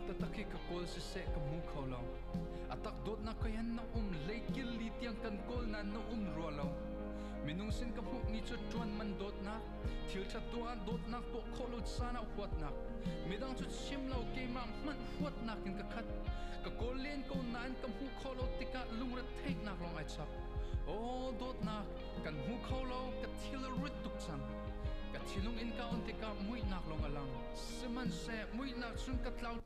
taktak hi ka kawl siseh ka hmu kho lo. A tak dawtnak ka hin na um leikil li tiang kan kawl nain na um rua lo. Minung sin ka hmuhmi cu ṭuan man dawtnak, thil ṭha tuah ah dawtnak tuah khawh lo caan ah huatnak, midang cu chim lo keimah hmanh huatnak in ka khat. Ka kawl len ko nain ka hmuh khawh lo tikah lungretheihnak lawng ai chap. Aw dawtnak, kan hmu kho lo, ka thil a rit tuk cang. Ka thinlung in ka on tikah muihnak lawng a lang. Sihmanhseh muihnak cun ka tlau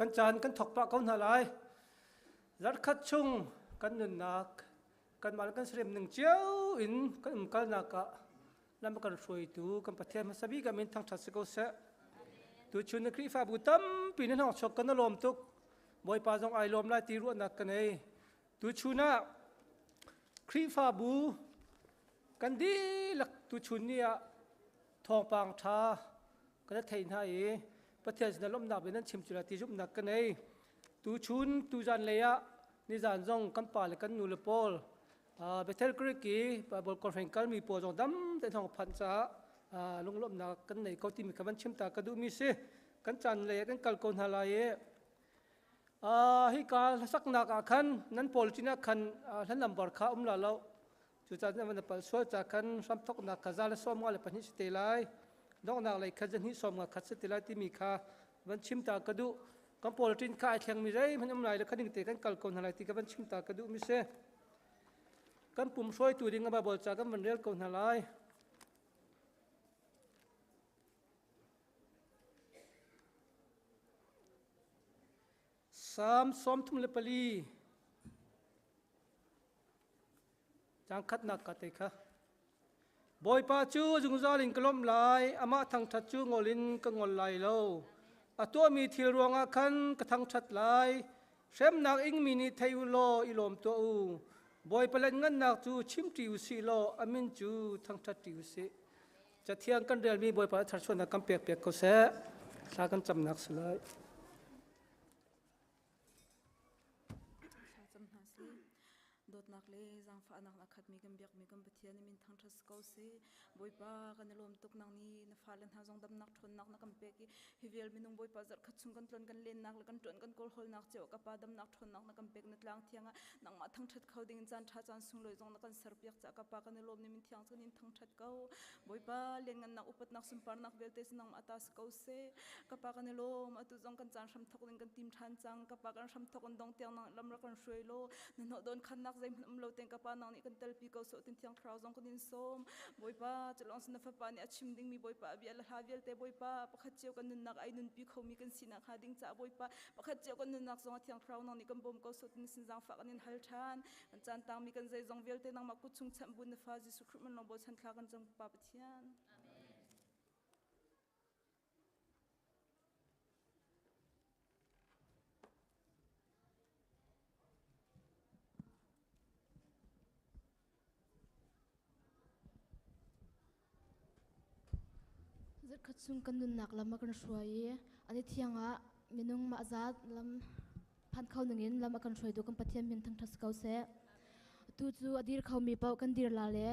Kan caan kan thawk pah ko hna lai. Zarhkhat chung kan nunnak, kanmah le kan serem ning cio in kan umkalnak ah lam kan hruaitu kan Pathian hmasa bik ah min thangṭhat si ko seh. Tuchun na Khrihfabu tampi na hnawng kan lawm tuk. Bawipa zong ai lawm lai ti ruahnak ka nei. Tuchun ah Khrihfabu kan dihlak tuchun ni ah thawngpang ṭha kan thei hna i Pathian sinah lawmhnak bia nan chim cu ti zumhnak ka nei. Tuchun tuzan lei ah nizan zong kan pa le kan nu le pawl Bethel Creek i Bible conference kalmi pawl zong dam tein thawng phanh caah lunglawmhnak kan nei ko timi kha van chim ta ka duhmi si. Kan caan lei ah kan kal ko hna lai i hika hlasaknak ah khan nan pawl cin ah khan hlan lambar kha um la lo. Cucaah nan van pal sual ca khan hramthawknak kha za le sawm nga le pahnih si te lai. Donghnak lei kha zahnih sawm nga khat si te lai timi kha van chim ta ka duh. Kan pawl ṭin kha ai thlengmi zeihmanh um lai lo kha ding te kan kal ko hna lai ti ka van chim ta ka duh mi si. Kan pum hruaitu ding a Bible ca kan van rel ko hna lai. Salm 34 Caang khatnak ka te kha. Bawipa cu zungzal in ka lawmh lai, amah thangṭhat cu ngol in ka ngol lai lo. A tuahmi thil ruangah khan ka thangṭhat lai. Hremnak ingmi nih thei u law i lawm tuah u. Bawipa ngannak cu chimṭi u sih law a min cu thangṭhatṭi u sih. Cathiang kan relmi Bawipa tharchuahnak kan pek piak ko seh. Thla kan camnak si lai. Thlacam hna sih. Dawtnak le zaangfahnak a khatmi kan biakmi kan Pathian min thangṭhat si ko seh. Bawipa kan i lawm tuk nang nih na fale hna zong damnak ṭhawnnak na kan pek i hi vial minung Bawipa zarhkhat chung kan tlon kan lennak le kan ṭuan kan kawlhawlnak cio ka pa damnak ṭhawnnak na kan pek na tlang thiang ah nangmah thangṭhat kho ding in caan ṭha caan sunglawi zong na kan serpiak caah ka pa kan i lawm ni min thiang cu kan in thangṭhat ko. Bawipa lianngannak upatnak sunparnak vialte cu nangmah ta si ko seh. Ka pa kan i lawm atu zong kan caan hram thok ding kan tim ṭhan cang. Ka pa kan hram thok in dong tiang nang lam rak kan hruai law na hnawh dawn khannak zeihmanh um lo ten ka pa nang nih kan telpi ko sawh tin thiang thlarau zong kan in sawm. Bawipa culawng sin na fapa nih a chim dingmi Bawipa a bia le hla vialte Bawipa pakhat cio kan nunnak ai nunpi khomi kan sinak hnga ding caah Bawipa pakhat cio kan nunnak zong a thiang thlarau nang nih kan bawm ko sawh tin sin zaangfah kan in hal ṭhan. Kan caan tangmi kan zeizong vialte nangmah kut chung chanh bu na fa Jesuh Khrih min lawng bochan thla kan cam Pa Pathian. Amen. Zarhkhat chung kan nunnak lam a kan hruai i an i thiang ah minung mah zat lam phan kho ningin lam a kan hruaitu kan Pathian min thangṭhat si ko seh. Atu cu a dir khomi paoh kan dir la le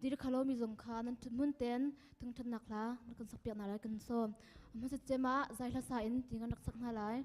dir kho lomi zong kha nan ṭhut hmun tein thangṭhatnak hla na kan sakpiak hna lai kan sawm. Hmasa cem ah zai hla sa in ti kan rak sak hna lai.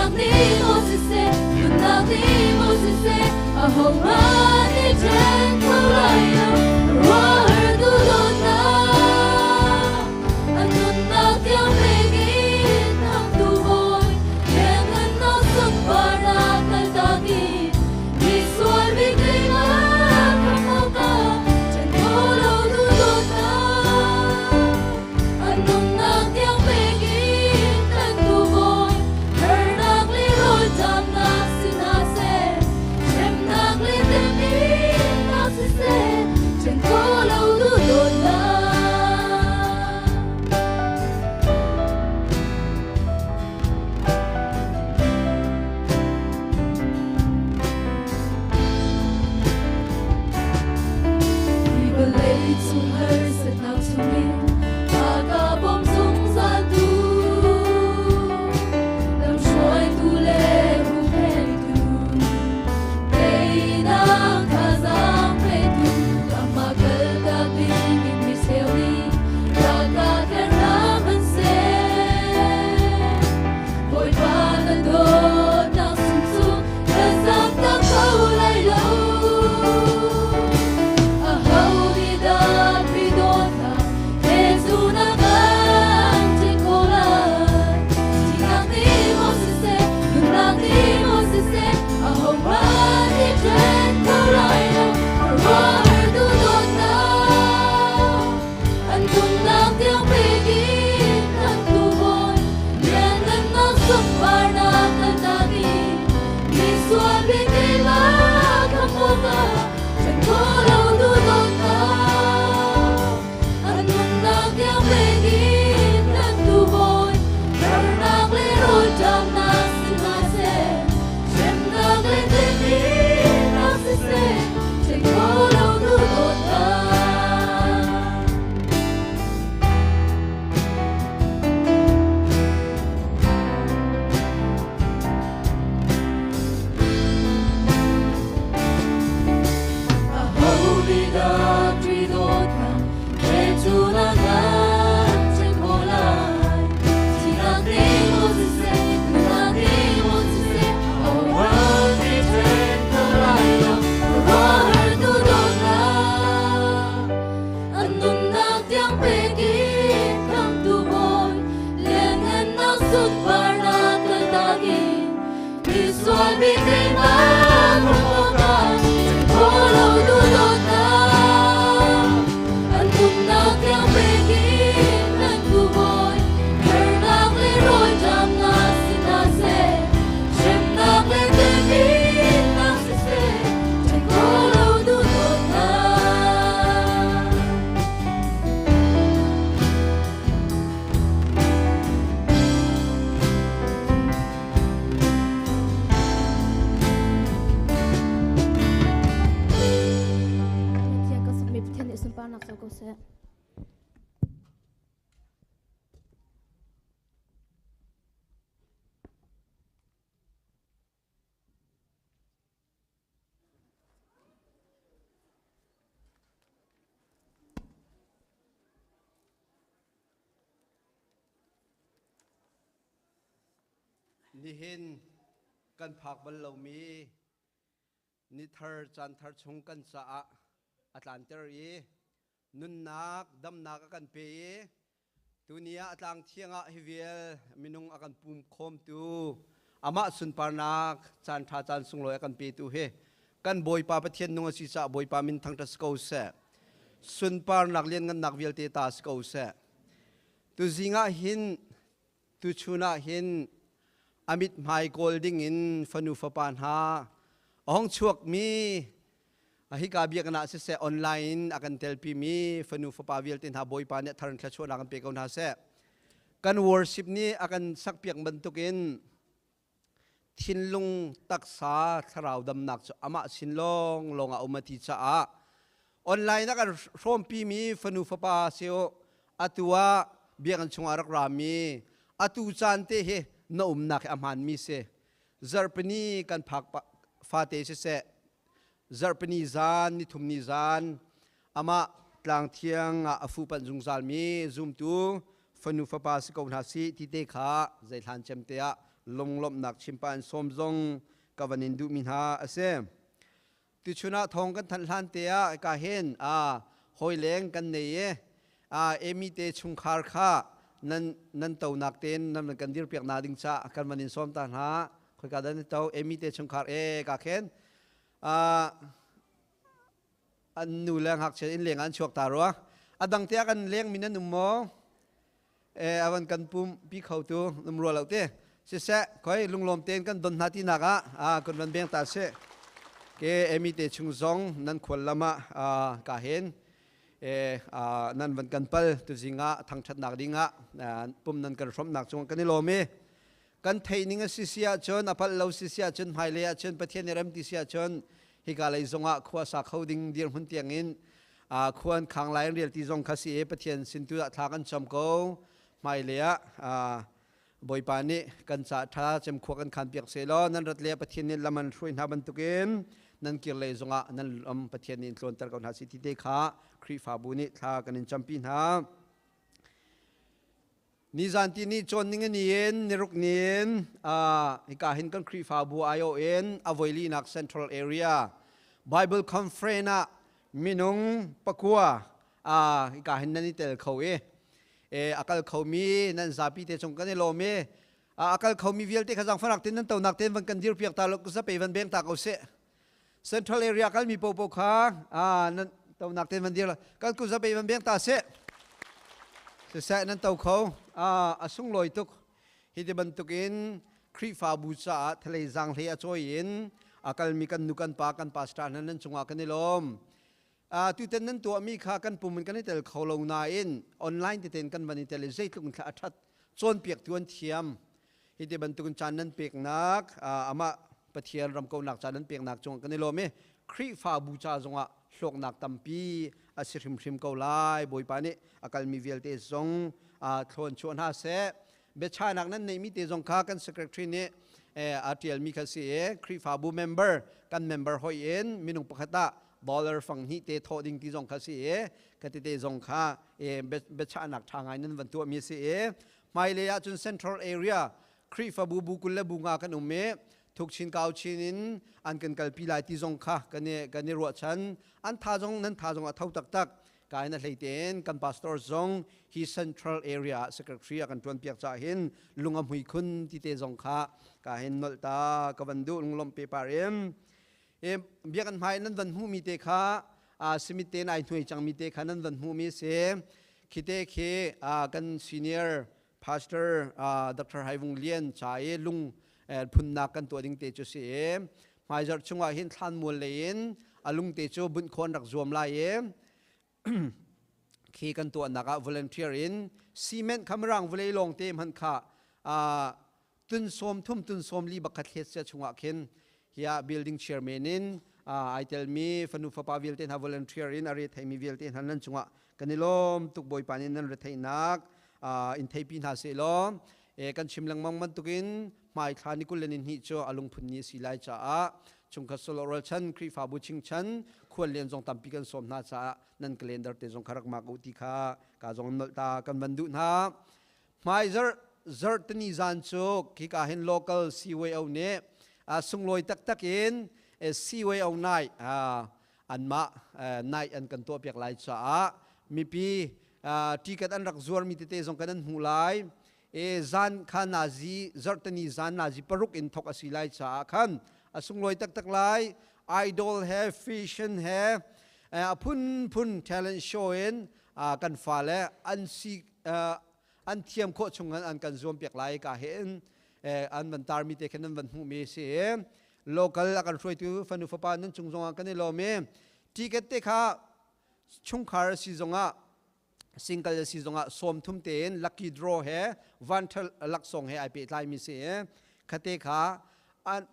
Thihnak nih maw siseh, nunnak nih maw siseh, ahohmanh nih ṭhen kho lai lo. Ruahar tu dawtnak, an nunnak tiang pek in khamhtu Bawi, lianngannak sunparnak kaltak in, misual mi keimah khamh awkah ṭhen kho lo tu dawtnak. An nunnak tiang pek in kan tubawi, harnak le rawlṭamnak si hna seh, hremnak le temhinnak siseh, ṭhen kho lo duhdawtnak. Hi vawlei cung harsatnak chungin a ka bawm zungzaltu, lamhruaitu le huhphenhtu, teinak thazaang petu, amah kaltak dingin mi cheu nih rak ka tler hna hmanhseh. Bawipa na dawtnak sung cu ka zamtak kho lai lo. Aho nih dah Khrih dawtnak he cu na kan ṭhen khawh lai? Thihnak nih maw siseh, nunnak nih maw siseh, ahohmanh nih ṭhen kho lai lo. Khuaruahhar tu dawtnak, an nunnak tiang pek in kan tubawi, lianngannak sunparnak kaltak in misual bik keimah khamh awkah ṭhen khawh lo duhdawtnak. An nunnak tiang pek in kan tubawi, harnak le rawlṭamnak si hna seh, hremnak le temhinnak siseh, ṭhen khawh lo duhdawtnak. Aho nih dah Khrih dawtnak he cu na kan ṭhen khawh lai? Thihnak nih maw siseh, nunnak nih maw siseh, ahohmanh nih ṭhen kho lai lo. Khuaruahhar tu dawtnak, an nunnak tiang pek in khamhtu Bawi, lianngannak sunparnak kaltak in misual mi keimah khamh awkah ṭhen khawh lo duhdawtnak. An nunnak tiang pek in nan tubawi, harnak le rawlṭamnak si hna seh, hremnak le temhinnak siseh, ṭhen khawh lo duhdawtnak. Pathian kan sakmi Pathian nih sunparnak co ko seh. Nihin kan phak bal lomi ni thar caan thar chung kan caah a tlanter i nunnak damnak a kan pe i tuni ah a tlang thiang ah hi vial minung a kan pum khawmtu amah sunparnak caan ṭha caan sunglawi a kan petu hi kan Bawipa Pathian nung a si caah Bawipa min thangṭhat si ko seh. Sunparnak lianngannak vialte ta si ko seh. Tuzing ah hin tuchun ah hin a mithmai kawl ding in fanu fapa hna a hong chuakmi hika biakinn ah siseh online in a kan telpimi fanu fapa vialte hna Bawipa nih a thar in thluachuahnak an pe ko hna seh. Kan worship nih a kan sakpiak bantukin thinlung taksa thlarau damnak cu amah sin lawnglawng ah um a ti caah online a kan hrawmpimi fanu fapa seo atu ah biakinn chungah rak rami atu caan te hi na umnak hi a hmaanmi si. Zarhpini kan phak fate siseh zarhpini zan nithum ni zan amah tlang thiang ah a fuhpanh zungzalmi zumtu Fanu fapa si ko hna si ti te kha zeihlan cem te ah lunglawmhnak chimpa in sawm zong ka van in duhmi hna a si. Tuchun ah thawng kan thanh hlan te ah ka hin a hawileng kan nei i a Amy te chungkhar kha nan nan tonak ten nan kan dir piak na ding cha kan van in sawm ta hna. Khoika dan to Amy te chungkhar e ka khen a an nu le ngakchia in leng an chuak ta rua. A dang te kan leng min an um maw? E avan kan pum pi kho tu num rua lo te. Siseh khoi lunglawm ten kan don hna ti nak ah a kan van beng ta se. Ke emi te chung zong nan khual lama ka hen e nan van kan pal tu zinga thangthat nak dingah pum nan kan hrom nak chung kan i lawm i kan theih ning a si si ahcun, a palh lo si si ahcun, hmailei ahcun Pathian nih rem ti si ahcun hika lei zongah khua sa kho ding dirhmun tiangin khuan khang lai an rial ti zong kha si i Pathian sin tu ah thla kan cam ko. Hmailei ah Bawipa nih kan ca ṭha cem khua kan khan piak seh law, nan rat le Pathian nih lam an hruai hna bantukin nan kir lei zongah nan lam Pathian nih in tlawnter ko hna si ti te kha Khrihfabu nih thla kan in campi hna. Nizan ti ni cawn ning in in niruk nin hika hin kan Khrihfabu aiawh in a voilinak Central Area Bible Conference ah minung 9 hika hin nan i tel kho i a kal khomi nan zapi te chung kan i lawm i a kal khomi vialte kha zangfanak tin nan tonak ten van kan dir piak ta lo zape van beng ta ko seh. Central Area kalmi popo kha nan tonak ten van dir kal ku zape van beng ta seh. Siseh, nan to kho, a sunglawi tuk. Hi ti bantukin Khrihfabu caah thalei zanghlei a cawi in a kalmi kan nu kan pa kan pastor hna nan cungah kan i lawm. Tutan nan tuahmi kha kan pum in kan i tel kho lo nain online teten kan van i tel i zeitluk in thla a ṭhat, cawnpiaktu an thiam. Hi ti bantukin caan nan peknak, amah Pathian ram kauhnak caan nan peknak cungah kan i lawm i Khrihfabu ca zongah hlawknak tampi a si hrimhrim ko lai. Bawipa nih a kalmi vialte zong thlawn chuah hna seh. Biachahnak nan neihmi te zong kha kan secretary nih a ṭialmi kha si i Khrihfabu member kan member hoi in minung pakhat ah dollar fang hnih te thawh ding ti zong kha si i khatite zong kha biachahnak ṭha ngai nan van tuahmi si i hmailei ah cun Central Area Khrihfabu bu 20 le bu 5 kan um i thuk chin kau chin in an kan kalpi lai ti zong kha kan i ruahchan. An tha zong, nan tha zong a tho taktak. Ka in a hlei tein kan pastor zong hi Central Area ah secretary a kan tuan piak ca hin lung a hmui khun ti te zong kha ka hin nolh ta ka van duh, lunglawmh pe par in. Biakinn hmai nan van hmuhmi te kha simit te nai hnuai cangmi te kha nan van hmuhmi si. Khi te khi kan senior pastor Dr. Hai Vung Lian ca i lung phunnak kan tuah ding te cu si i hmaizarh chungah hin thlanmual lei in a lung te cu bunh khawn rak zuam lai i khi kan tuahnak ah volunteer in cement kha mirang vawlei lawng te hmanh kha tun 30 tun 40 bakhat hlet sia chungah khin hiya building chairman in ai telmi fanu fapa vialte hna volunteer in a re theimi vialte hna nan cungah kan i lawm tuk. Bawipa nih nan retheihnak in theipi hna seh law, kan chim lengmang bantukin hmai thla ni 22 cu a lungphun ni a si lai caah chungkhat solo ralchan Khrihfabu chingchan khual lian zong tampi kan sawm hna caah nan calendar te zong kha rak mak u ti kha ka zong nolh ta kan van duh hna. Hmai zarh zarhtini zan cu khika hin local CYO nih sunglawi taktak in CYO night, anmah night an kan tuahpiak lai caah mipi ticket an rak zuarmi tete zong kan an hmuh lai. E zan kha nazi zarhtani zan nazi 6 in thok a si lai caah khan a sunglawi taktak lai. Idol he, fashion he, a phunphun talent show in kan fale an si an thiam khawh chung an kan zuam piak lai. Ka he in an van tarmi te khan an van hmuhmi si. Local a kan hruaitu fanu fapa nan cung zongah kan i lawm i ticket te kha chungkhar si zongah, single si zongah 30 tein lucky draw he van laksawng he ai pehtlai mi si. Khate kha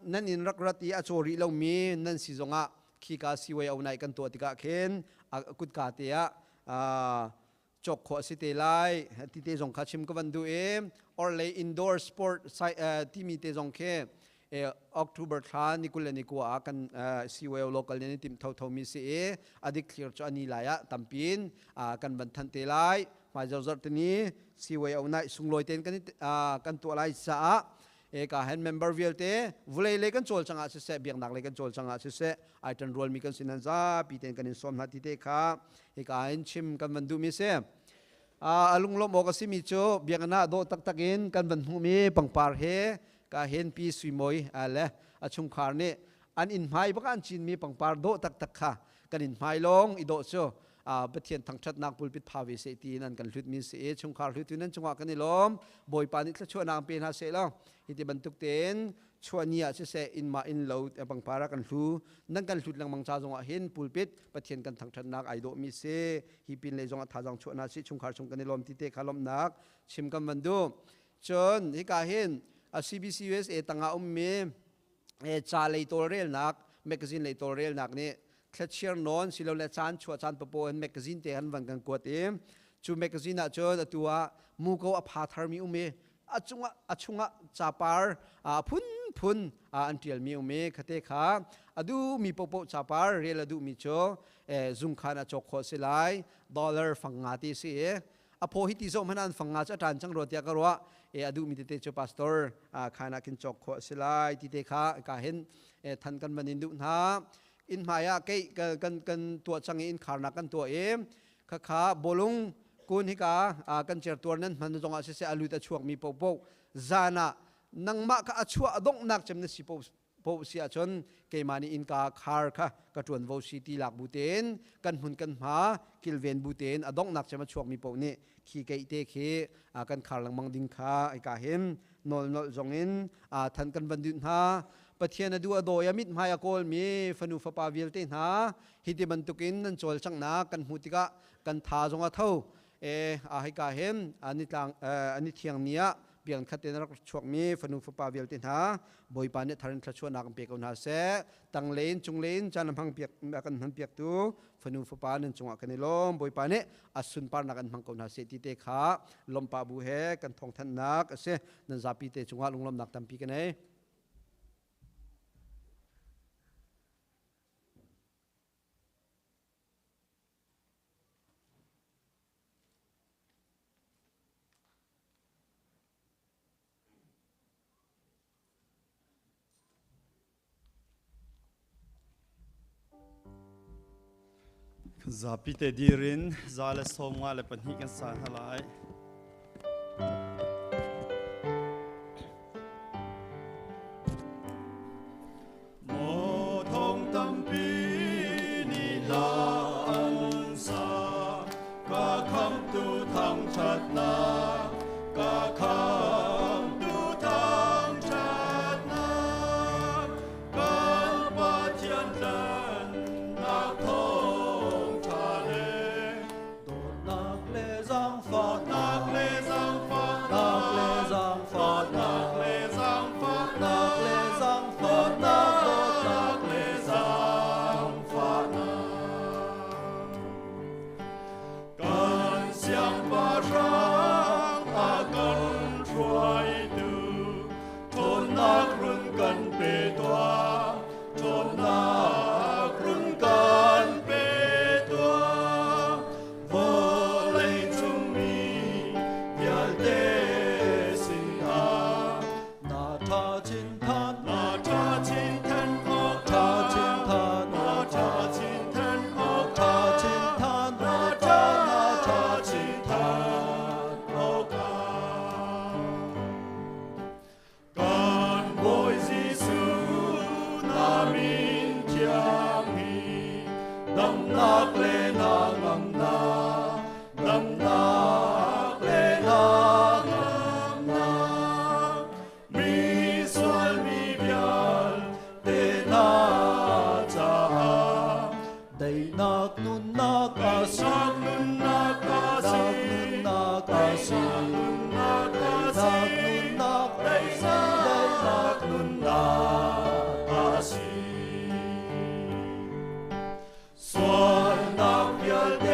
nan in rak rat i a caw rih lomi nan si zongah khika CYO nai kan tuah tikah khin kutka te ah cawk khawh a si te lai ti te zong kha chim ka van duh i or le indoor sport timi te zong khi. October thla ni 20 le ni 9 ah kan CYO local nih tim thotho mi si i adik thlir cu ani lai ah tampin kan van than te lai. Hmai zor tini CYO nai sunglawi ten kan kan tuah lai caah e ka hen member vialte vulei le kan cawl changah siseh, biaknak le kan cawl changah siseh, ai tan rual mi kan sin han zapi ten kan in sawm hna ti te kha hika in chim kan van duh mi si. Alung lawm awk a simi cu biakinn ah dawh taktak in kan van hmuhmi pangpar he ka hen pi Suimoi le a chungkhar nih an inn hmai bak an cinmi pangpar dawh taktak kha kan inn hmai lawng i dawh cu Pathian thangṭhatnak pulpit pha ve seh tiin an kan hlutmi si i chungkhar hlutu nan cungah kan i lawm. Bawipa nih thluachuahnak pe hna seh law hi ti bantuk tein chuahni ah siseh, inn mah inn lo pangpar ah kan hlu nan kan hlut lengmang ca zongah hin pulpit Pathian kan thangṭhatnak ai dawhmi si. Hi pin lei zongah thazaang chuah hna si, chungkhar chung kan i lawm ti te kha lawmhnak chim kan van duh. Cun hika hin CBC USA tangah ummi ca lei tawlrelnak, magazine lei tawlrelnak nih thlachiar nawn silole caan chuah caan papo in magazine te han van kan kuat i cu magazine ah cun atu ah muko a pha tharmi um i a chungah capar phunphun an ṭialmi um i khate kha a duhmi popoh capar rel a duhmi cu zungkhan a cawk khawh si lai. Dollar fang nga ti si i a phaw hi ti zoh hmanh an fang nga cu a ṭan cang rua tiah ka ruah. A duhmi tete cu pastor khan ah khin cawk khawh a si lai ti te kha ka hin than kan van in duh hna. Inn hmai ah kei kan kan tuah cang i inn kharnak kan tuah i khakha bawlung kun hika kan certuar nan hman zong ah siseh, a lut a chuakmi popoh zan ah nangmah kha a chuah a donghnak cem na si po po si ahcun keimah nih innka khar kha ka ṭuanvo si ti lak bu tein kan hmun kan hma kilven bu tein a donghnak cem a chuakmi paoh nih khi keih te khi kan khar lengmang ding kha hika hin nawl nolh zong in than kan van duh hna. Pathian a duh a dawi, a mithmai a kawlmi fanu fapa vialte hna, hi ti bantukin nan cawlcanghnak kan hmuh tikah kan tha zong a tho. A hika hin anitlang ani thiang ni ah biakinn khat tein rak chuakmi fanu fapa vialte hna, Bawipa nih thar in thluachuahnak in pe ko hna seh. Tang len cung len caan hmang piak kan hman piak tu fanu fapa nan cungah kan i lawm. Bawipa nih a sunparnak an hmang ko hna seh ti te kha lompa bu he kan thawngthanhnak a si. Nan zapi te cungah lunglawmnak tampi ka nei. Zapi te dir in 152 kan sa hna lai. Maw thong tampi nih hla an sa, ka khamtu thangṭhatnak, ka khamtu thangṭhatnak, kan Pathian tlanhnak thawngṭha le dawtnak le zaangfahnak, dawtnak le zaangfahnak, le zaangfahnak, le zaangfahnak, le zaangfahnak, dawtnak le zaangfahnak. Kan siangpahrang a kan hruaitu, ṭhawnnak run kan pe tuah, ṭhawnnak run kan pe tuah. Vawlei cung mi vialte sinah na ṭha chin than, na ṭha chin than awk, ṭha chin than, na ṭha chin than awk, ṭha chin than, na ṭha na ṭha chin than awkah. Kan Bawi Jesuh na min thiang hi damnak le na ngamnak, damnak le na ngamnak, mi sual mi vialte hna caah daihnak nunnak a si, daihnak nunnak a si, nunnak a si, nunnak a si, nunnak a si, daihnak nunnak a si. Sualnak vialte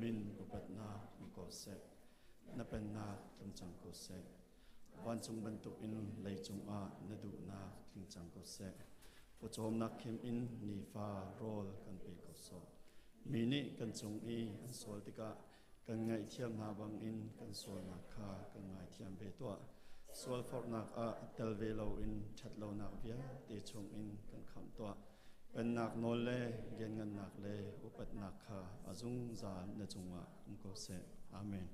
min upatnak um ko seh. Na pennak tlung cang ko seh. Vancung bantukin leicung ah na duhnak tling cang ko seh. Pawcawmnak khim in nifa rawl kan pe ko sawh. Mi nih kan cung i an sual tikah kan ngaihthiam hna bangin kan sualnak kha kan ngaithiam ve tuah. Sualforhnak ah tel ve loin ṭhatlonak vialte chungin kan khamh tuah. Pennak nawl le lianngannak le upatnak kha a zungzal na cungah um ko seh. Amen.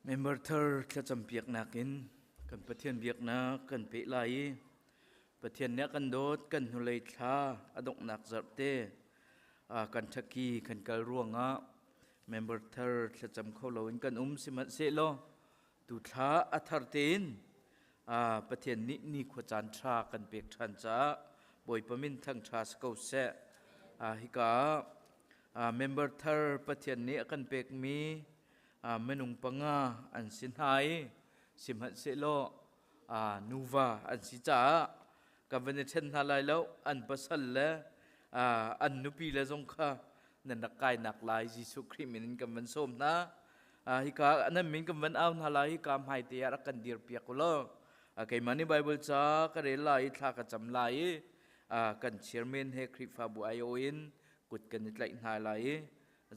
Member thar thlacam piaknak in kan Pathian biaknak kan peh lai i Pathian nih a kan dawt kan hnulei thla a donghnak zarhte kan ṭhaki kan kal ruangah member thar thlacam kho loin kan um sihmanhsehlaw tu thla a thar tein Pathian nih nikhua caan ṭha kan pek ṭhan caah Bawipa min thangṭha si ko seh. Hika ah member thar Pathian nih a kan pekmi minung panga an si hna i sihmanhsehlaw nuva an si caah kan van i ṭhen hna lai lo an pasal le an nupi le zong kha nan rak kainak lai Jesuh Khrih min in kan van sawm hna. Hika nan min kan van au hna lai hika hmaite ah rak kan dir piak u law keimah nih Bible ca ka rel lai i thla ka cam lai i kan chairman he Khrihfabu aiawh in kut kan i tlaih hna lai i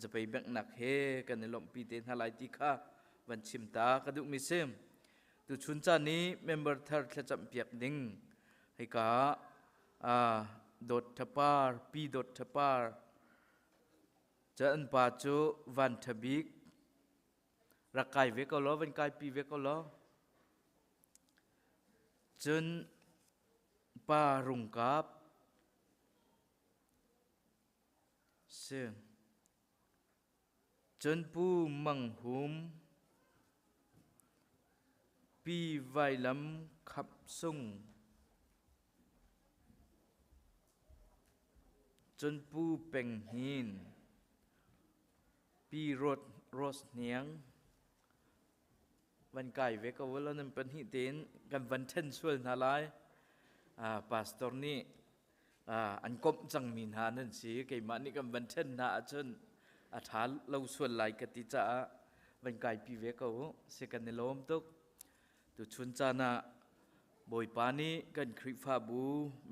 zapei benghnak he kan i lawmhpi te hna lai ti kha van chim ta ka duhmi si. Tuchun caan i member thar thlacam piak ding hika dawt thapar pi dawt thapar ca an pa cu van tha bik rak kai ve ko law van kai pi ve ko law cun pa rungkap si Cun Pu Mang Hum, Pi Vailam Khap Sung, cun Pu Peng Hnin, Pi Rose Hniang, van kai ve ko lo nan pahnih tein kan van ṭhen sual hna lai. Pastor nih an komh cangmi hna nan si. Keimah nih kan van ṭhen hna ahcun a ṭha lo sual lai ka ti caah van kaipi ve ko u. Si kan i lawm tuk. Tuchun caan ah Bawipa nih kan Khrihfabu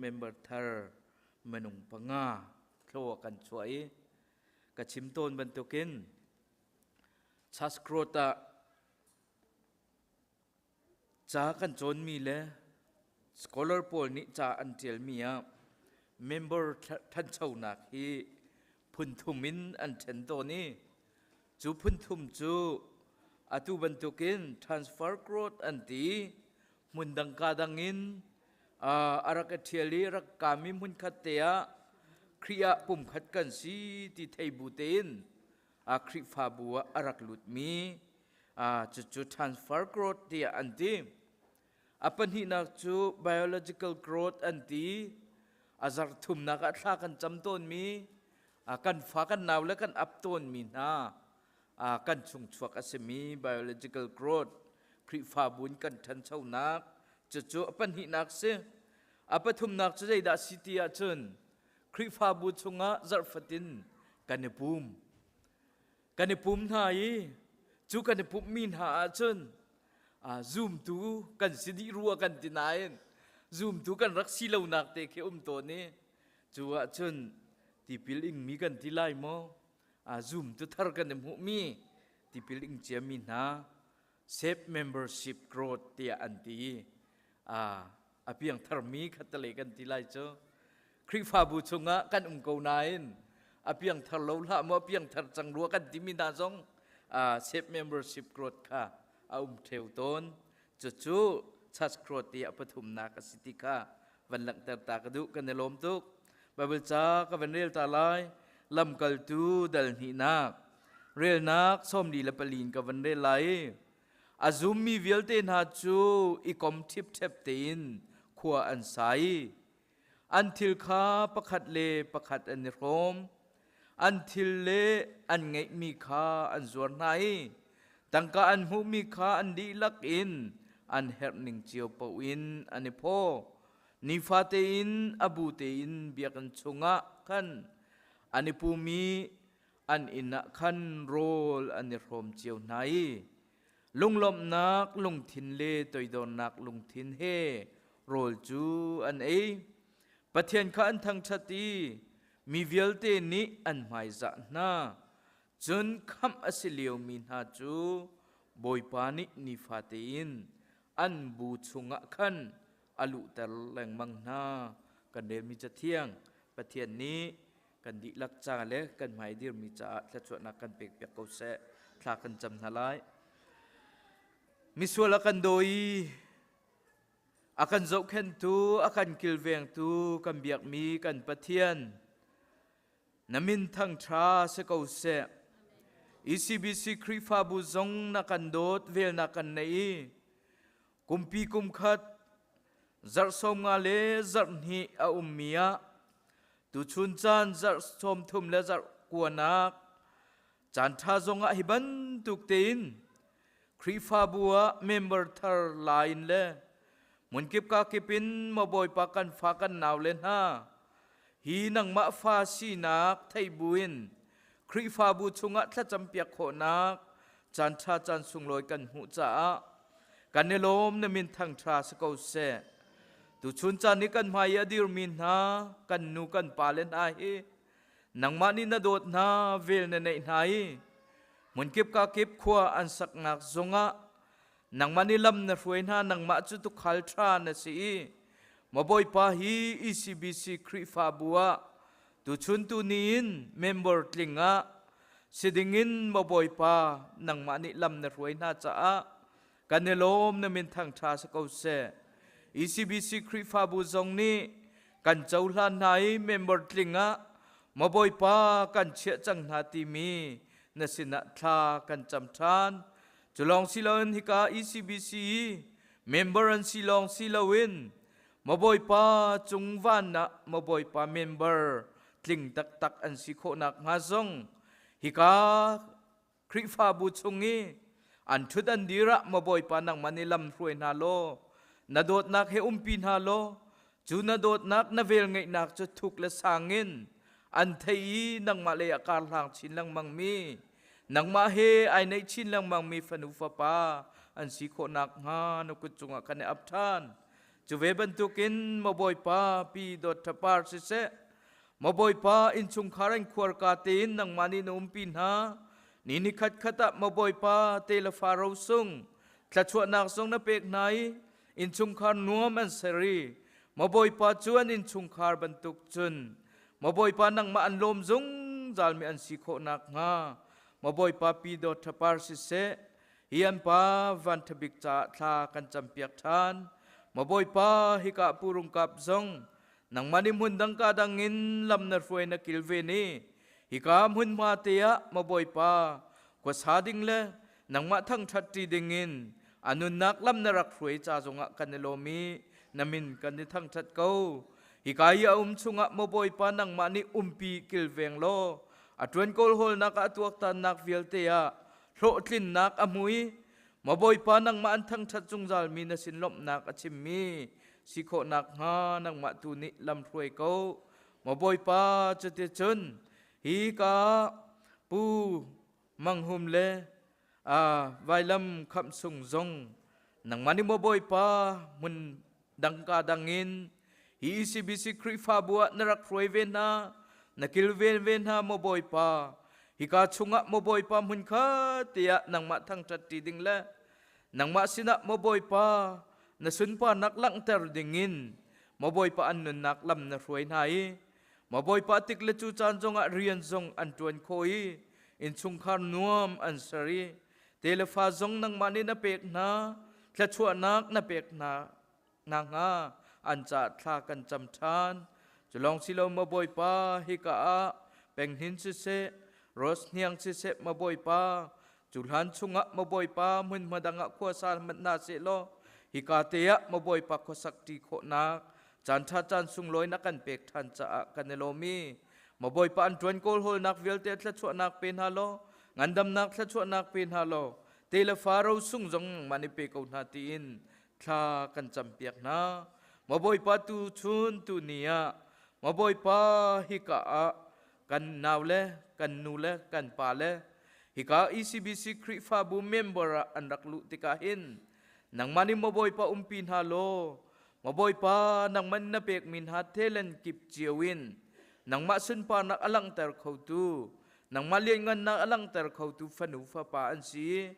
member thar minung panga thlaw a kan chuah i ka chim tawn bantukin Chaskrot ah ca kan cawnmi le scholar pawl nih ca an ṭialmi ah member ṭhanchonak hi phunthum in an ṭhen tawn i cu phunthum cu atu bantukin transfer growth an ti hmun dang ka dang in a rak i ṭhial i rak kami hmunkhat te ah Khrih ah pumkhat kan si ti thei bu tein a Khrihfabu ah a rak lutmi cucu transfer growth tiah an ti. A pahnihnak cu biological growth an ti. A zarh thumnak ah thla kan cam tawnmi, kan fa kan nau le kan ap tawnmi hna kan chungchuak a simi biological growth Khrihfabu in kan ṭhanchonak cucu a pahnihnak si. A pathumnak cu zeidah si ti ahcun Khrihfabu chungah zarh fatin kan i pum. Kan i pum hna i cu kan i pumhmi hna ahcun zumtu kan si dih rua kan ti nain zumtu kan rak si lonak te khi um tawn i cu ahcun tipil ingmi kan ti lai maw zumtu thar kan i hmuhmi tipil ing ciami hna safe membership growth tiah an ti a piangtharmi khattelei kan ti lai cu Khrihfabu chungah kan um ko nain a piangthar lo hlah maw a piangthar cang rua kan timi hna zong safe membership growth kha a um theo tawn cucu church growth ti a pathumnak a si ti kha van langhter ta ka duh kan i lawm tuk Bible ca ka van rel ta lai lamkaltu dal hnihnak relnak 44 in ka van rel lai A zummi vialte hna cu i kom ṭhipṭhep tein khua an sa i an thil kha pakhat le pakhat an i hrawm. An thil le an ngeihmi kha an zuar hna i Tangka an hmuhmi kha an dihlak in an herh ning cio paoh in an i phaw. Nifate in a bu tein biakinn chungah khan an i pum i an inn ah khan rawl an i hrawm cio hna i lunglawmhnak lungthin le toidornak lungthin he rawl cu an ei. Pathian kha an thangṭhat i mi vialte nih an hmaizah hna. Cun khamh a si liomi hna cu Bawipa nih nifate in an bu chungah khan a luhter lengmang hna. Kan relmi Cathiang Pathian nih kan dihlak ca le kan hmai dirmi caah thluachuahnak kan pekpiak ko seh. Thla kan cam hna lai. Misual a kan daw i a kan zohkhenhtu, a kan kilvengtu kan biakmi kan Pathian na min thangṭha si ko seh. ECBC Khrihfabu zong na kan dawt vel na kan neih i kumpi kum khat zarh 50 le zarh hnih a ummi ah tuchun caan zarh 30 le zarh kuanak caan ṭha zongah hi bantuk tein Khrihfabu ah member thar la in le hmunkip ka kip in maw Bawipa kan fa kan nau le hna hi nangmah fa sinak theih buin Khrihfabu chungah thlacam piak khawhnak caan ṭha caan sunglawi kan hmuh caah kan i lawm na min thangṭha si ko seh. Tuchun caan i kan hmai i a dirmi hna kan nu kan pa le hna hi nangmah nih na dawt hna vel na neih hna i hmunkip ka kip khua an saknak zongah nangmah nih lam na hruai hna nangmah cu tukhal ṭha na si i maw Bawipa hi ECBC Khrihfabu ah tuchun tu ni in member tling ah si dingin maw Bawipa nangmah nih lam na hruai hna caah kan i lawm na min thangṭha si ko seh. ECBC Khrihfabu zong nih kan cohlan hna i member tling ah maw Bawipa kan chiah cang hna timi na sinah thla kan cam ṭhan. Cu lawng si loin hika ECBC i member an si lawng si loin maw Bawipa cung van ah maw Bawipa member tling taktak an si khawh nakhnga zong hika Khrihfabu chung i an ṭhut an dir ah maw Bawipa nangmah nih lam hruai hna law na dawtnak he umpi hna law cu na dawtnak na velngeihnak cu thuk le sang in an thei i nangmah lei ah kar hlang chin lengmang mi nangmah he ai neih chin lengmang mi fanu fapa an si khawh nakhnga na kut cungah kan i ap ṭhan. Cu ve bantukin maw Bawipa pi dawt ṭhapar siseh Maw Bawipa, innchungkhar an khuarka tein nangmah nih na umpi hna. Ni ni khat khat ah maw Bawipa, te le fa rosung, thluachuahnak zong na pek hna i innchungkhar nuam an ser i maw Bawipa cu an innchungkhar bantuk cun maw Bawipa nangmah an lawm zungzalmi an si khawh nakhnga maw Bawipa pi dawt ṭhapar siseh hi an pa van ṭhabik caah thla kan campiak ṭhan. Maw Bawipa, hika purung kap zong nangmah nih hmun dang ka dang in lam na hruai na kilven i hika hmunhma te ah maw Bawipa khuasa ding le nangmah thangṭhat ṭi ding in a nunnak lam na rak hruai ca zongah kan i lawm i na min kan i thangṭhat ko. Hika i a um chungah maw Bawipa nangmah nih umpi kilveng law a ṭuan kawlhawlnak ah a tuaktannak vialte ah hlawhtlinnak a hmu i Maw Bawipa nangmah an thangṭhat zungzalmi na sin lawmhnak a chimmi si khawh nakhnga nangmah tu nih lam hruai ko. Maw Bawipa cuticun hi ka Pu Mang Hum le vailam khamh sung zong nangmah nih maw Bawipa hmun dangka dangin hi ECBC Khrihfabu ah na rak hruai ve hna na kilven ve hna maw Bawipa hika chungah maw Bawipa hmun kha tiah nangmah thangṭhat ṭi ding le nangmah sinah maw Bawipa na sunparnak langhter dingin maw Bawipa an nunnak lam na hruai hna i maw Bawipa tik le cu caan zongah rian zong an ṭuan khawh i innchungkhar nuam an ser i telefa zong nangmah nih na pek hna thluachuahnak na pek hna nakhnga an caah thla kan cam ṭhan. Cu lawng si lo maw Bawipa hika ah penghnin siseh ros hniang siseh maw Bawipa cu hlan chungah maw Bawipa hmunhma dang ah khuasa hmanh hna seh law hika te ah maw Bawipa khuasak ṭi khawhnak caan ṭha caan sunglawi na kan pek ṭhan caah kan i lawm i maw Bawipa an ṭuan kawlhawlnak vialte thluachuahnak pe hna law ngandamnak thluachuahnak pe hna law. Te le fa ro sung zong nangmah nih pe ko hna tiin thla kan campiak hna. Maw Bawipa tu chun tu ni ah maw Bawipa hika ah kan nau le kan nu le kan pa le hika ECBC Khrihfabu member ah an rak luh tikah hin nangmah nih maw Bawipa umpi hna law maw Bawipa nangmah na pekmi hna talent kip cio in nangmah sunparnak a langhter khotu nangmah lianngannak a langhter khotu fanu fapa an si.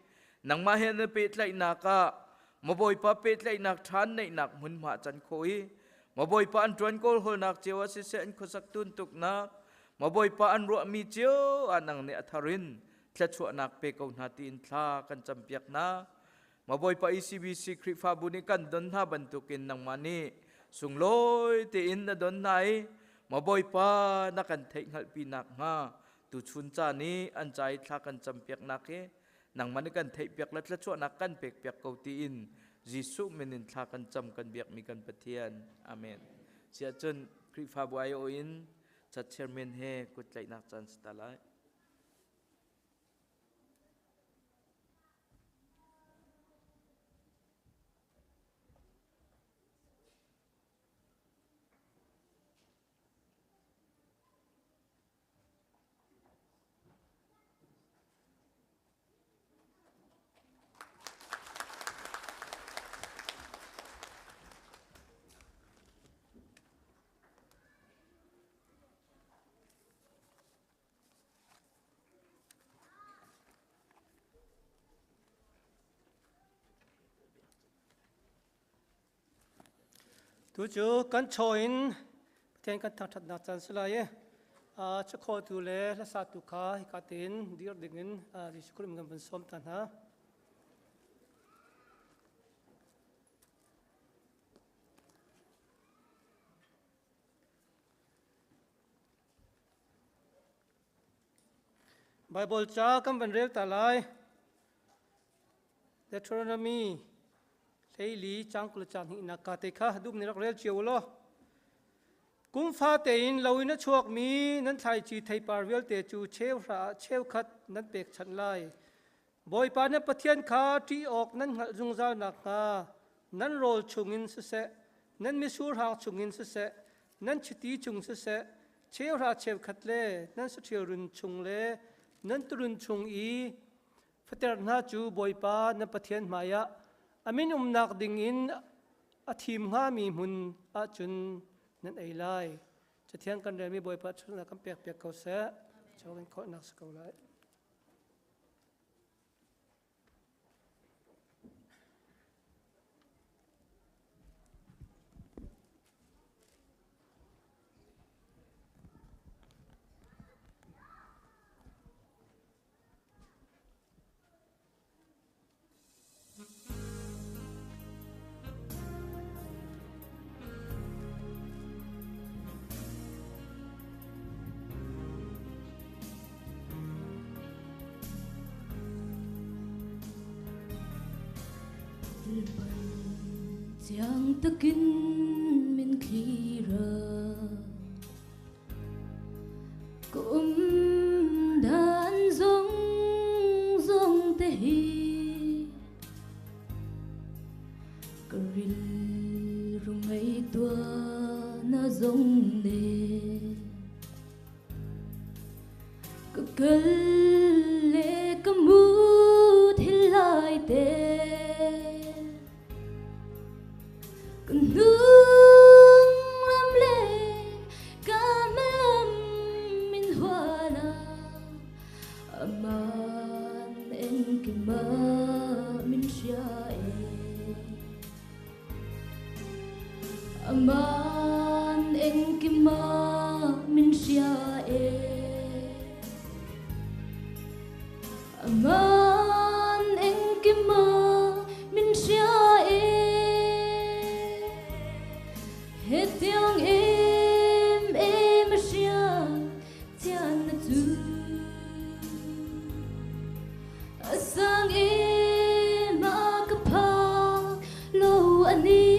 Nangmah he na pehtlaihnak ah maw Bawipa pehtlaihnak ṭhan neihnak hmunhma can khawh i maw Bawipa an ṭuan kawlhawlnak cio ah siseh an khuasak tuntuknak maw Bawipa an ruahmi cio ah nang nih a thar in thluachuahnak pe ko hna tiin thla kan campiak hna. Maw Bawipa ECBC Khrihfabu nih kan don hna bantukin nangmah nih sunglawi tein na don hna i maw Bawipa na kan theihhngalhpi nakhnga tuchun ca nih an ca i thla kan campiaknak hi nangmah nih kan theihpiak le thluachuahnak kan pekpiak ko tiin Jesuh min in thla kan cam kan biakmi kan Pathian. Amen. Siah cun Khrihfabu aiawh in chat chairman he kut tlaihnak caan si ta lai. Tu cu kan chaw in Pathian kan thangṭhatnak caan si lai i chakhawtu le hlasatu kha hika tein dir dingin Jesuh Khrih min kan vun sawm ta hna. Bible ca kan van rel ta lai. Deuteronomy hleili cang 20 cang hnihnak ka te kha dum nih rak rel cio law. Kum fa tein lo in a chuakmi nan thlaici theipar vialte cu cheu hra ah cheukhat nan pekchanh lai. Bawipa na Pathian kha ṭih awk nan hngalh zungzal nakhnga nan rawl chungin siseh, nan mitsur hang chungin siseh, nan chiti chung siseh, cheuhra cheukhat le nan saṭhil run chung le nan turun chung i Fater hna cu Bawipa na Pathian hmaiah a min umnak dingin a thim hngami hmun ahcun nan ei lai. Cathiang kan relmi Bawipa chungah kan pekpiak ko seh. Chawngin khawhnak si ko lai. Chiang takin min thlir Ka um dan zong zong te hi Ka rilru ngaihtuah na zong ne Ka kal le ka mu thil lai te Ka hnung lam le ka hmalam min hual ah aman engkim ah min hria e. Aman engkim ah min hria e. Aman engkim ah min hria e. Hetiang em em a hria tian na cu. A sang em a ka phak lo ani.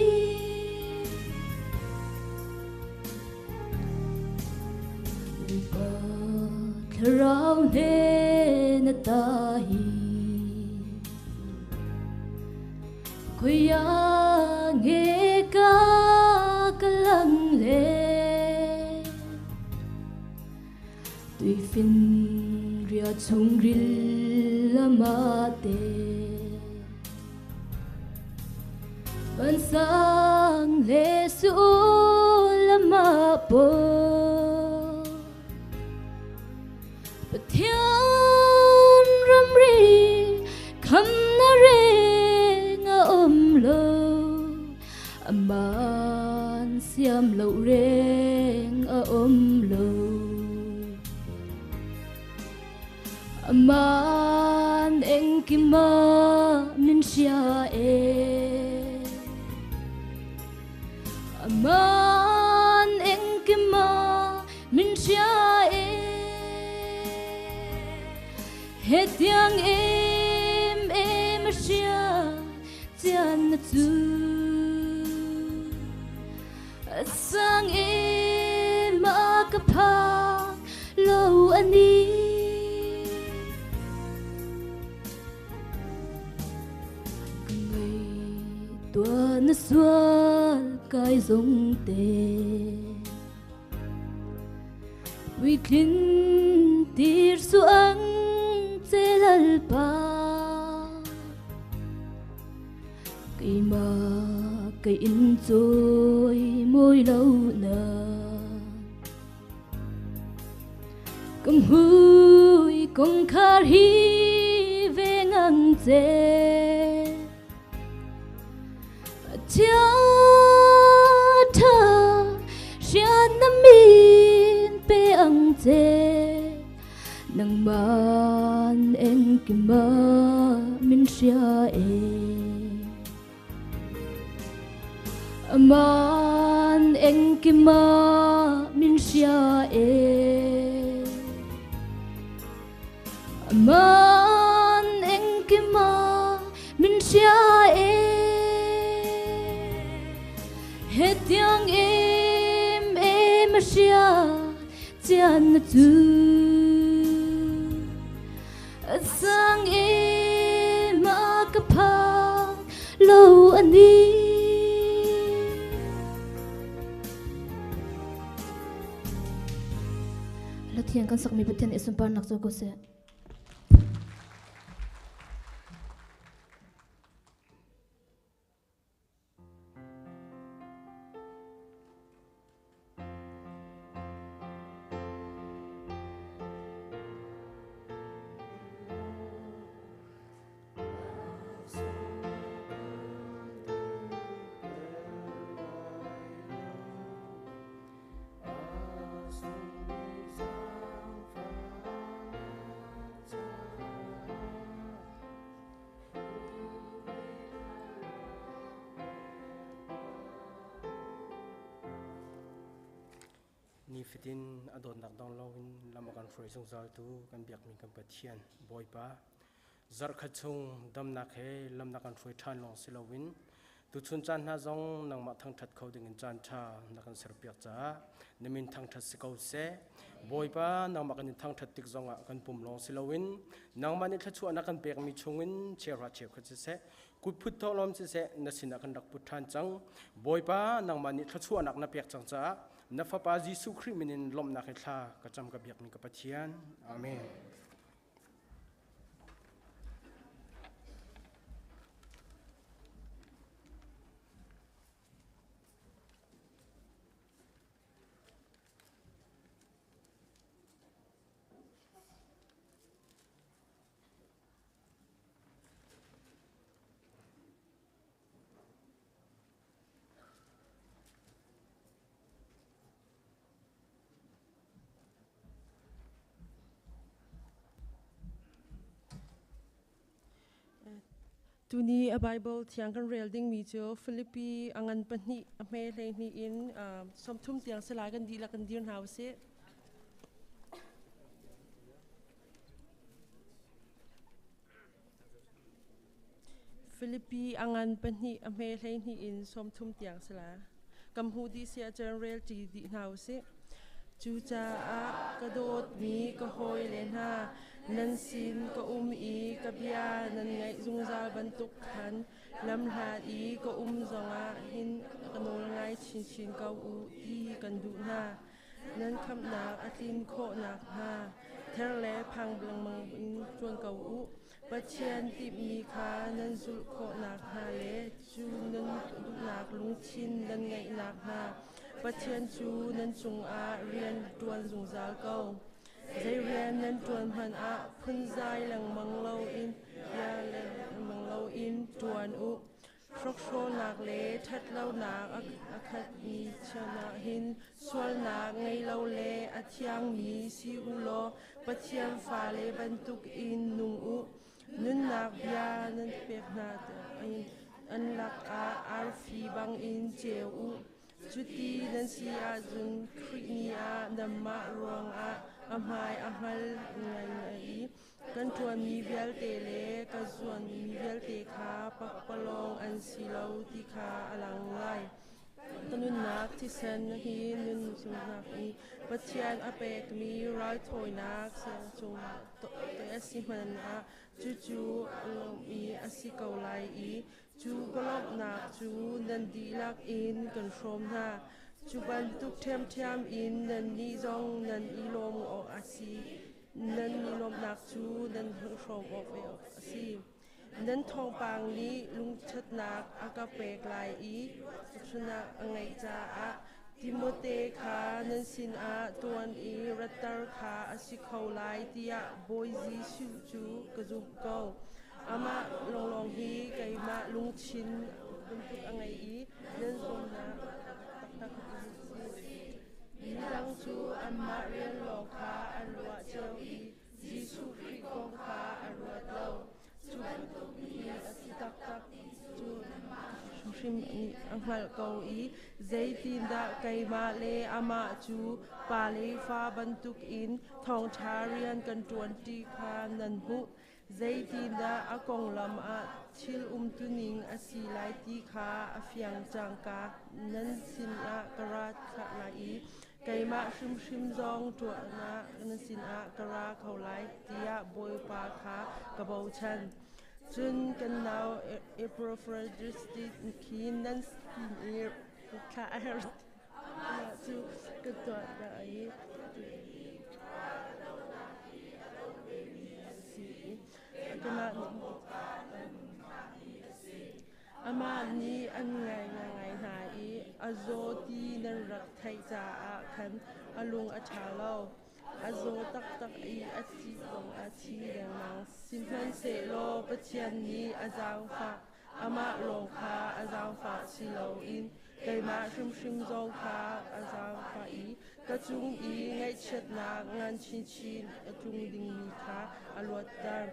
Thlarau hnen ata hi. Khuya nge ka kalang le Tui fin ria chung ril lama te Van sang le su lama po Pathian ramri kham na reng a um lo aman siam lo reng a um lo aman engkima min hria e aman engkima min hria e hetiang em em a hria chian na chu a sang em a ka phak lo ani ka ngei tua na sual kai zong te Puitlin tir su ang che lalpa Keima kei in choi moi lo na Kam hui kong khar hi ve ngang che Chia tha rian na min pe ang che nang man eng kima min hria e aman eng kima min hria e aman eng kima min hria e hetiang em em a hria chian na chu a sang em a ka phak lo ani Lathian kan sakmi Pathian i sunparnak cu ko seh. Nifatin a dawtnak dong loin lam a kan hruai zungzaltu kan biakmi kan Pathian Bawipa zarhkhat chung damnak he lam na kan hruai ṭhan lawng si loin tuchun caan hna zong nangmah thangṭhat kho dingin caan ṭha na kan serpiak caah na min thangṭhat si ko seh. Bawipa nangmah kan in thangṭhat tik zongah kan pum lawng si loin nangmah nih thluachuah na kan pekmi chungin cheuhra cheukhat siseh kutphut thawhlawm siseh na sinah kan rak put ṭhan cang. Bawipa nangmah nih thluachuahnak na pek cang caah na Fapa Jesuh Khrih min in lawmhnak he thla ka cam ka biakmi ka Pathian. Amen. Tuni a Bible thiang kan rel dingmi cu Filipi a ngan pahnih a hme 12 in 30 tiang si lai kan dihlak kan dir hna usih. Filipi a ngan pahnih a hme 12 in 30 tiang si lai. Kam hu dih si ahcun rel ṭi dih hna usih. Cucaah ka dawtmi ka hawile hna, nan sin ka um i ka bia nan ngaih zungzal bantuk khan lamhlat i ka um zongah hin ka nawl ngai chinchin ko u ti kan duh hna. Nan khamhnak a tlin khawh nakhnga ther le phang lengmang in ṭuan ko u. Pathian timhmi kha nan zulh khawh nakhnga le cu nan duhnak lungthin nan ngeih nakhnga Pathian cu nan cungah rian ṭuan zungzal ko. Zei rian nan ṭuan hmanh ah phunzai lengmang loin bia lengmang loin ṭuan u. Hrokhrawlnak le ṭhatlonak a khatmi chungah hin sualnak ngei lo le a thiangmi si u law Pathian fale bantukin nung u. Nunnak bia nan pek hna an lakah arfi bangin ceu u. Cuti nan si ahcun Khrih ni ah nanmah ruangah a hmai a hngal ngaingai i Kan ṭuanmi vialte le ka zuanmi vialte kha pakpalawng an si lo ti kha a lang lai. Ka nunnak thisen hi nun sungnak i Pathian a pekmi raithawinak cung a si hmanh ah cucu a lawmhmi a si ko lai i cu ka lawmhnak cu nan dihlak in kan hrawm hna. Cu bantuk ṭhiamṭhiam in nannih zong nan i lawm awk a si. Nan i lawmhnak cu nan hrawm awk ve awk a si. Nan thawngpang nih lungṭhatnak a ka pek lai i thluachuahnak a ngeih caah Timote kha nan sinah tuan i ratter kha a si kho lai tiah Bawi Jesuh cu ka zumh ko. Amah lawnglawng hi keimah lungthin bantuk a ngei i nan zuamnak taktak a si. Midang cu anmah rian lawng kha an ruah cio i Jesuh Khrih kong kha an ruat lo. Cu bantuk mi a si taktak cu hrimhrim nih a hngalh ko i zeitindah keimah le amah cu pa le fa bantukin thawngṭha rian kan ṭuanṭi kha nan hmuh. Zeitindah a konglam ah thil umtuning a si lai ti kha a fiang cangka nan sinah ka ra thlah lai i keimah hrimhrim zong tuahnak nan sinah ka ra kho lai tiah Bawipa kha ka bochan. Cun kan nau Epaphroditus khi nan sin i thlah a herh cu ka tuah i Amah nih an ngai ngai hna i a zaw ti nan rak theih caah khan a lung a ṭha lo. A zaw taktak i a thih zong a thi lengmang. Sihmanhsehlaw Pathian nih a zaangfah. Amah lawng kha a zaangfah si loin keimah hrimhrim zong kha a zaangfah i ka cung i ngaihchiatnak ngan chinchin a tlung dingmi kha a luatter.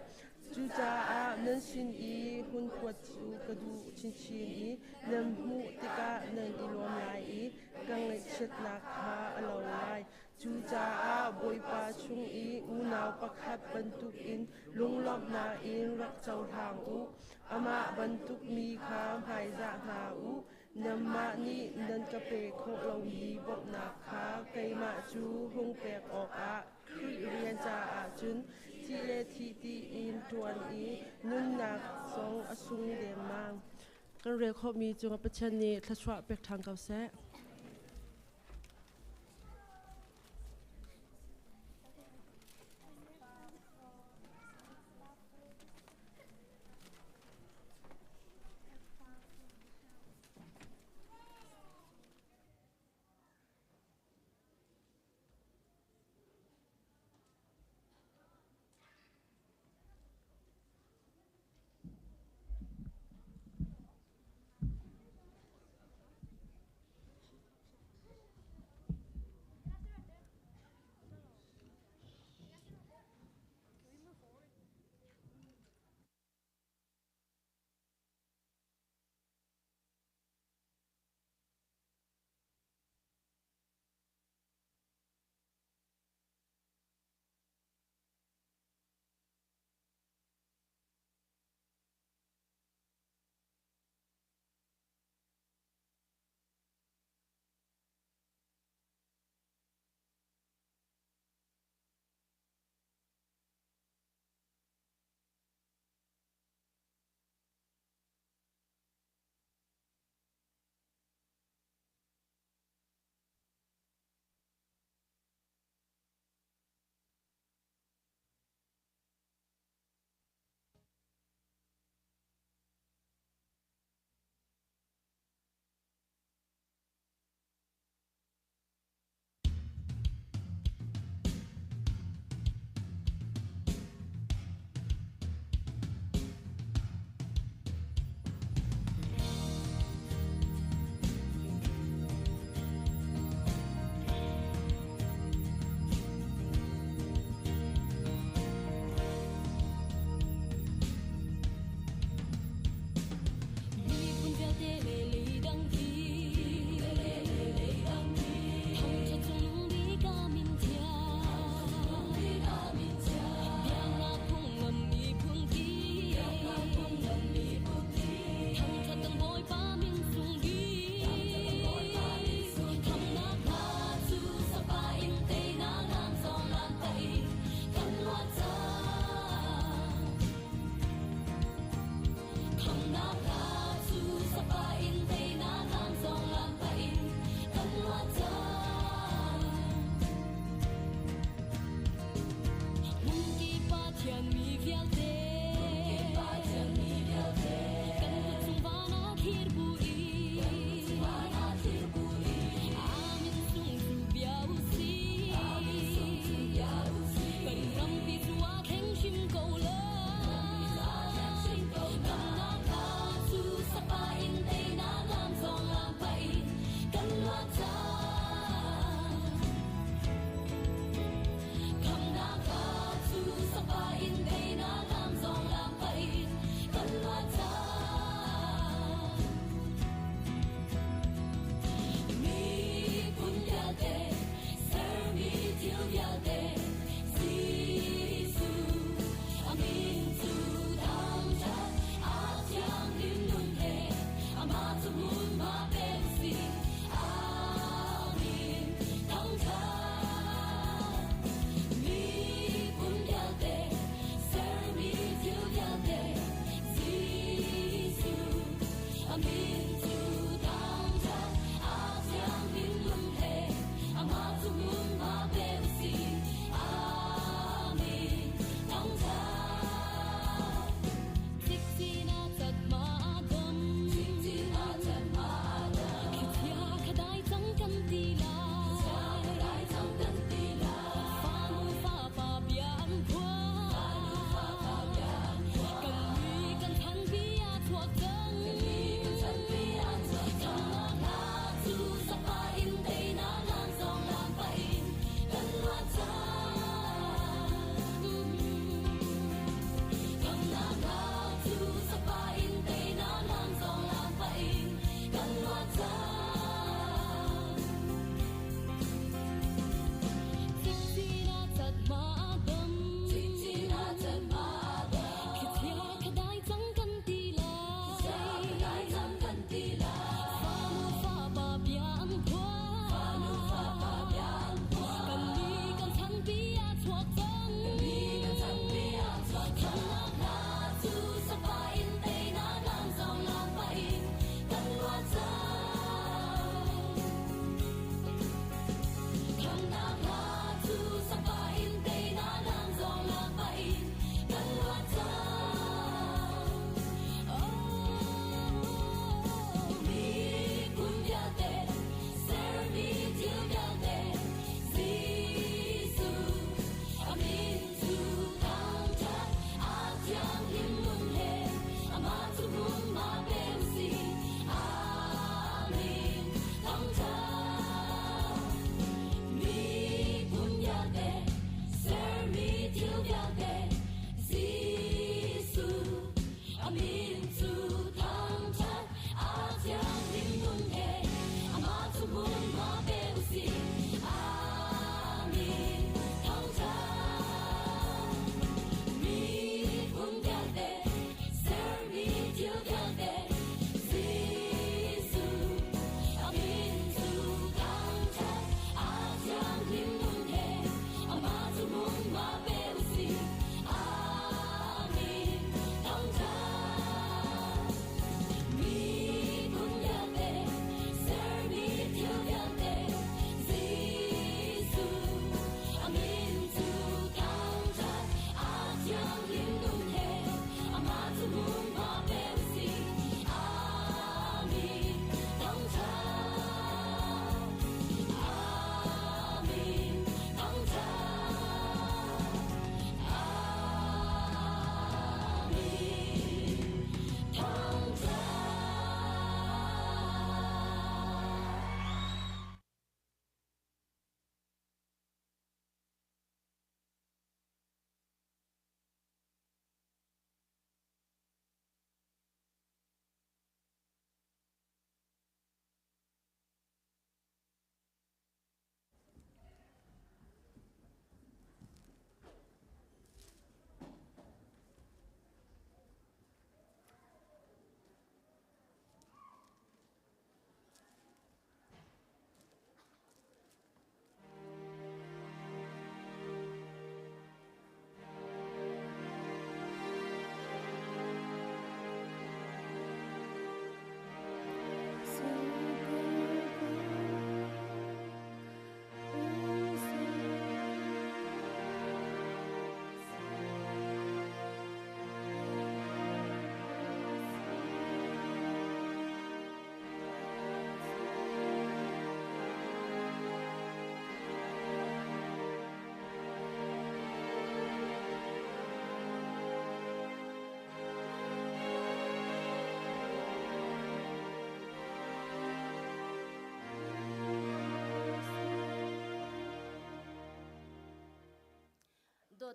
Cucaah nan sin i hun kuat cu ka duh chinchin i nan hmuh tikah nan i lawm lai i ka ngaihchiatnak kha a lo lai. Cucaah Bawipa chung i unau pakhat bantukin lunglawmhnak in rak cohlang u. Amah bantuk mi kha hmaizah hna u. Nanmah nih nan ka pek khawh lomi bawmhnak kha keimah cu hung pek awkah Khrih rian caah cun thih le thih tiin ṭuan i nunnak zong a sung dengmang. Kan rel khawhmi cungah Pathian nih thluachuah pek ṭhan ko seh.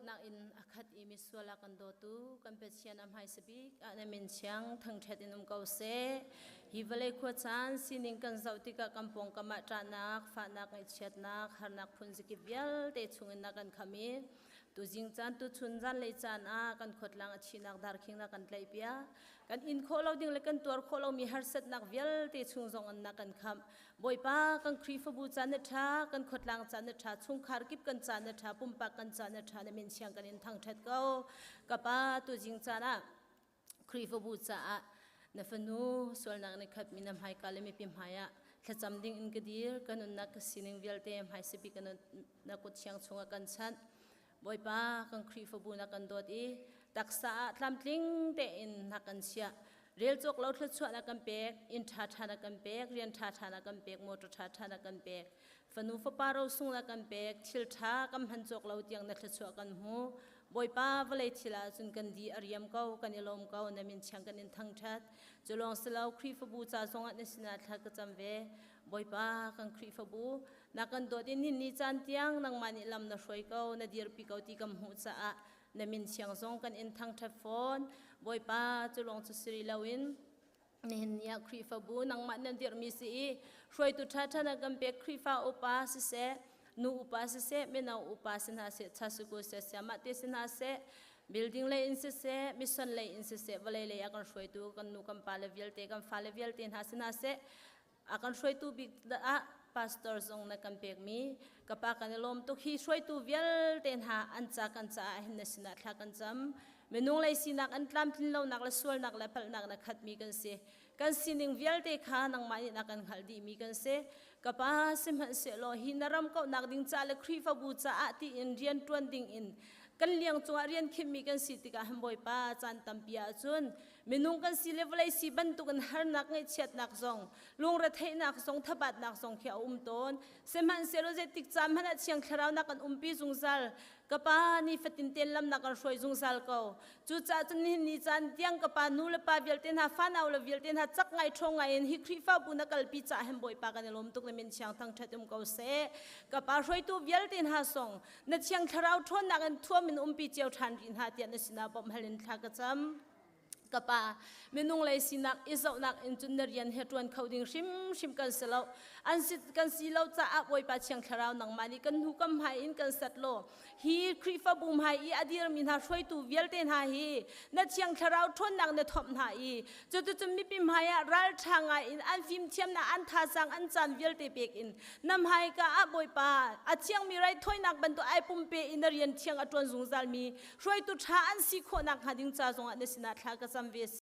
Dawtnak in a khat i misual a kan dawtu kan Pathian a hmaisa bik ah na min thiang thangṭhat in um ko seh. Hi vawlei khua caan sining kan zoh tikah kan pawngkam ah ṭahnak, fahnak, ngaihchiatnak, harnak phun zakip vialte chungin na kan kham i tuzing caan tuchun zanlei caan ah kan khuatlang a thihnak darkhing na kan tlaihpiak. Kan in khawh lo ding le kan tuar khawh lomi harsatnak vialte chung zong in na kan khamh. Bawipa kan Khrihfabu caan na ṭha, kan khuatlang caan na ṭha, chungkhar kip kan caan na ṭha, pumpak kan caan na ṭha, na min thiang kan in thangṭhat ko. Ka pa tuzing caan ah Khrihfabu caah na fanu sualnak na khatmi na hmaika le mipi hmai ah thlacam ding in ka dir, ka nunnak ka sining vialte hmaisabik ka na kut thiang chungah kan chanh. Bawipa kan Khrihfabu na kan dawt i taksa ah tlamtling tein na kan chiah. Rel cawk lo thluachuah na kan pek, inn ṭhaṭha na kan pek, rian ṭhaṭha na kan pek, motor ṭhaṭha na kan pek, fanu fapa rosung na kan pek, thil ṭha kan hman cawk lo tiang na thluachuah kan hmu. Bawipa vawlei thil ah cun kan di a riam ko, kan i lawm ko, na min thiang kan in thangṭhat. Cu lawng si lo Khrihfabu ca zongah na sinah thla ka cam ve. Bawipa kan Khrihfabu na kan dawt i nihin ni caan tiang nangmah nih lam na hruai ko, na dirpi ko ti kan hmuh caah na min thiang zong kan in thangṭhat fawn. Bawipa cu lawng cu si rih loin nihin ni ah Khrihfabu nangmah nan dirhmi si i hruaitu ṭhaṭha na kan pek Khrihfa upa siseh, nu upa siseh, mino upa si hna seh, chasuku seh, siamah te si hna seh, building lei in siseh, mission lei in siseh, vawlei lei ah kan hruaitu kan nu kan pa le vialte, kan fale vialte hna si hna seh, a kan hruaitu bik ah pastor zong na kan pekmi ka pa kan i lawm tuk. Hi hruaitu vialte hna an ca kan caah hin na sinah thla kan cam. Minung lei sinak an tlamtlin lonak le sualnak le palhnak na khatmi kan si. Kan sining vialte kha nangmah nih na kan hngalh dihmi kan si. Ka pa, sihmanhsehlaw hi na ram kauhnak ding ca le Khrihfabu caah tiin rian ṭuan ding in kan liang cungah rian khimmi kan si tikah han Bawipa, caan tampi ahcun minung kan si le vawlei si bantukin harnak ngaihchiatnak zong lungretheihnak zong thabatnak zong khi a um tawn. Sihmanhsehlaw zeitik caan hmanh ah Thiang Thlarau nak kan umpi zungzal. Ka pa, nifatin ten lamnak kan hruai zungzal ko. Cucaah cun nihin ni caan tiang ka pa, nu le pa vialte hna, fanau le vialte hna cak ngai ṭhawng ngai in hi Khrihfabu na kalpi caah hin Bawipa kan i lawm tuk. Na min thiang thangṭhat um ko seh. Ka pa, hruaitu vialte hna song na Thiang Thlarau ṭhawnnak in thuam in umpi cio ṭhan rih hna tiah na sinah bawmh hal in thla ka cam. Ka pa, minung lei sinak i zohnak in cun na rian he ṭuan kho ding hrimhrim kan si lo. An si kan si lo caah Bawipa Thiang Thlarau nangmah nih kan hnu kam hmai in kan set law hi Khrihfabu hmai i a dirmi hna hruaitu vialte hna hi na Thiang Thlarau ṭhawnnak na thawmh hna i cuticun mipi hmai ah ralṭha ngai in an fimthiamnak, an thazaang, an caan vialte pek in na hmaika ah Bawipa a thiangmi raithawinak bantuk ai pumpe in na rian thiang a ṭuan zungzalmi hruaitu ṭha an si khawh nakhnga ding ca zongah na sinah thla ka cam ve.